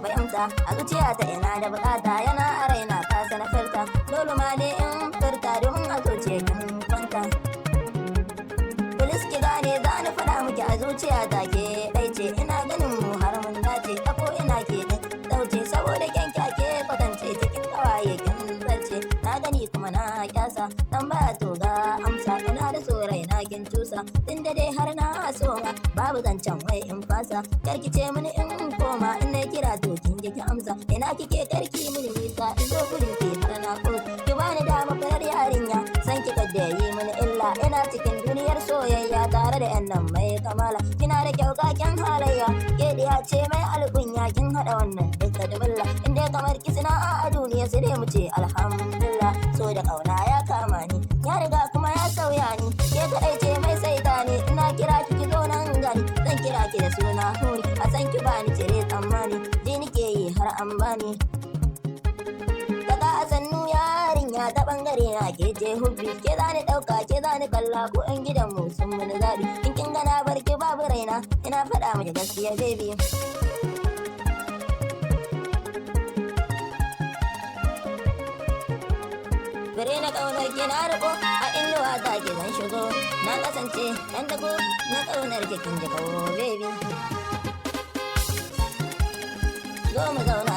Fahimta a zuciyata ina da bukata, yana a raina kasa na furta. Dole ma ne in furta domin a zuciya kin kwanta. Please ki gane, za ni faɗa miki, a zuciyata ke ɗai ce. Ina ganin mu har mun dace, a ko ina ke ɗauce saboda kyan ke kwatance cikin ƙawaye kin zarce. Na gani kuma na kyasa dan baya, to ga amsa. Ina da so raina kin cusa, tunda dai har na so ma babu zancen wai in fasa. Karki ce mini in koma, in na kira to kin ji ki amsa. Ina kike? Karki mini nisa, in zo gurin ki har na ko ki bani dama. Farar yarinya, san ki kadda yi mini illa. Ina cikin duniyar soyayya tare da yan nan mai kamala. Kina da kyau, kakin halayya, ke diya ce mai alkunya. Kin hada wannan duka jimilla, in dai kamar ki suna a duniya, sai dai mu ce alhamdulillah. So da kauna ya kama ni, ya riga kuma ya sauya ni. Ke kaɗai ce mai saita ni. Ina kira ki, ki zo nan gani. Zan kira ki da suna huri, a san ki bani cire tsammani. Ji nike yi har an bani. Daga a sannu yarinya, ta bangare na ke ce hubbi. Ke za ni ɗauka, ke za ni kalla, ko in gidan mu sun mini zabi. In kin gana barki babu raina, ina faɗa miki gaskiya, baby. Fure na ƙaunar ki na riko, a inuwa ta ki zan shigo. Na kasance ɗan dago na ƙaunar ki, kin ji kawo, baby. Zo mu zauna.